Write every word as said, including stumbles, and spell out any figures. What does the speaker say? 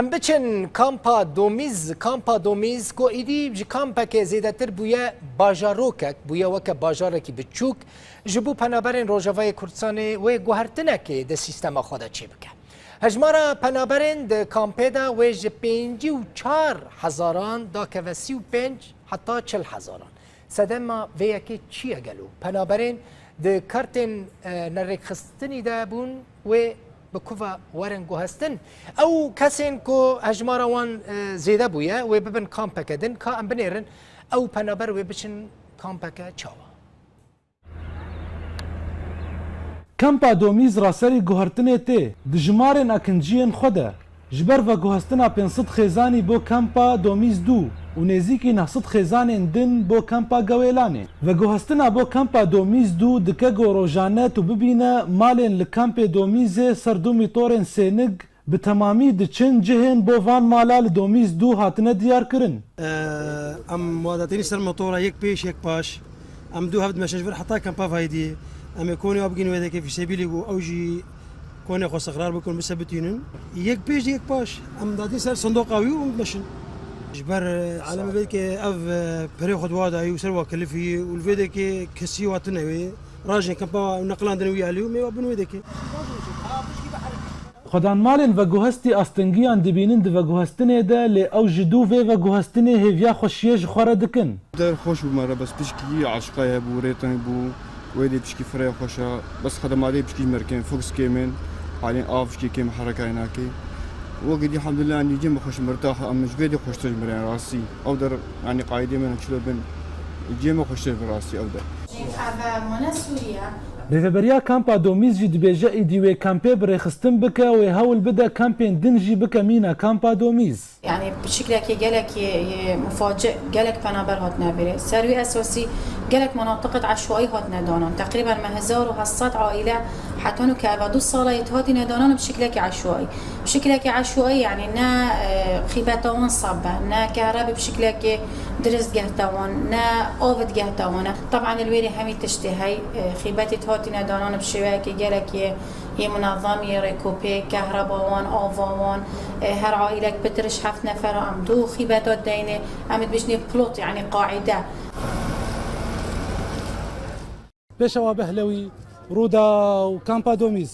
Em biçin kampa Domîz. Kampa Domîz ku êdî ji kampekê zêdetir bûye bajarokek, bûye weke bajarekî biçûk ji bo penaberên Rojavayê Kurdistanê wê guhertinekê di sîstema xwe de çêbike. Hejmara penaberên di kampê de wê ji pêncî û çar hezaran dakeve sî û pênc heta çil hezaran. Sedema vê yekê çi ye gelo? Penaberên di kartên, e, nerêkxistinî de bûn, wê bi ku ve werin guhestin? Ew kesên ku hejmara wan, e, zêde bûye, wê bibin kampeke din, ka em binêrin ew penaber wê biçin kampeke çawa? Kampa Domîz raserî guhertinê tê. Di jimarên akinciyên xwe de, ji ber veguhestina pênc sed xêzanî bo kampa Domîz dû û nêzîkî neh sed xêzanên din bo kampa Gewêlanê. Veguhestina bo kampa Domîz dû dike ku rojane tu bibîne malên li kampê Domîzê ser du mîtorên sênik bi temamî diçin cihên bo van mala li Domîz dû hatine diyarkirin. Em wa datînî ser motora yek pêş yek paş. Em du hev dimeşin ji vir heta kampa Vaydiyê. Em ê konê wa bigîn wê dekê fîsebîlî ku ew jî konê xwe siqrar bikin, bise bitînin. Yek pêş yek paş. Em datîn ser sindoqa wî û em dimeşin. Ji ber, e, alemê vê dikê ev, e, perê xwe di wa dayî û ser wa kilifî û li vê dekê kesî wa tune wê. Rajên kampa û neqilan din wî alî û em ê wa bin wê dekê. Xwedanmalên veguhestî astingiyan dibînin di veguhestinê de, lê ew ji dû vê veguhestinê hêviya xweşiyê ji xwe re dikin. Der xweş bû me re, bes pişkî aşiqay hebû, rê teng bû, wê dê pişkî firê xweş e, bes xedematê pişkî ji me re kêm, foks kêm in, halên av pişkî kêm herekayê nake. Wekî dî, elhamdulillah, yanî cê me xweş, mirtah, em ji vê dê xweştir ji me re, yanî rastî. Ew der, yanî qaîdê me ne çilo bin, cê me xweştir bi rastî ew der. Ev mane Sûriye. Rêveberiya Kampa Domîz jî dibêje êdî wê kampê bi rêxistin bike, wê hewl bide kampên din jî bike mîna Kampa Domîz. Yani bi şiklekî gelekî, e, mufaci, gelek penaber hatine vêrê. Ser wî esasî gelek menatiqet eşwaî hatine danan. Teqrîben me hezar û heşt sed aîle heta nû ke eva du sala yê hatine danan bi şiklekî eşwaî. Bi şiklekî eşwaî, yani ne, e, xîbeta wan sab be, ne kehrebê bi şiklekî dirist gehte wan, ne av digehte wan e. Taban li wêrê hemî tiştê hey, e, xîbetê hatine danan bi şêweyekê gelekî yê munezem, yê rêkopêk, kehreba wan, ava wan, e, her aîlek pitir ji heft nefer em du xîbeta deynê, em dibêjinê plot, yani qaîde. Pêşewa Behlewî, Rûdaw, Kampa Domîz.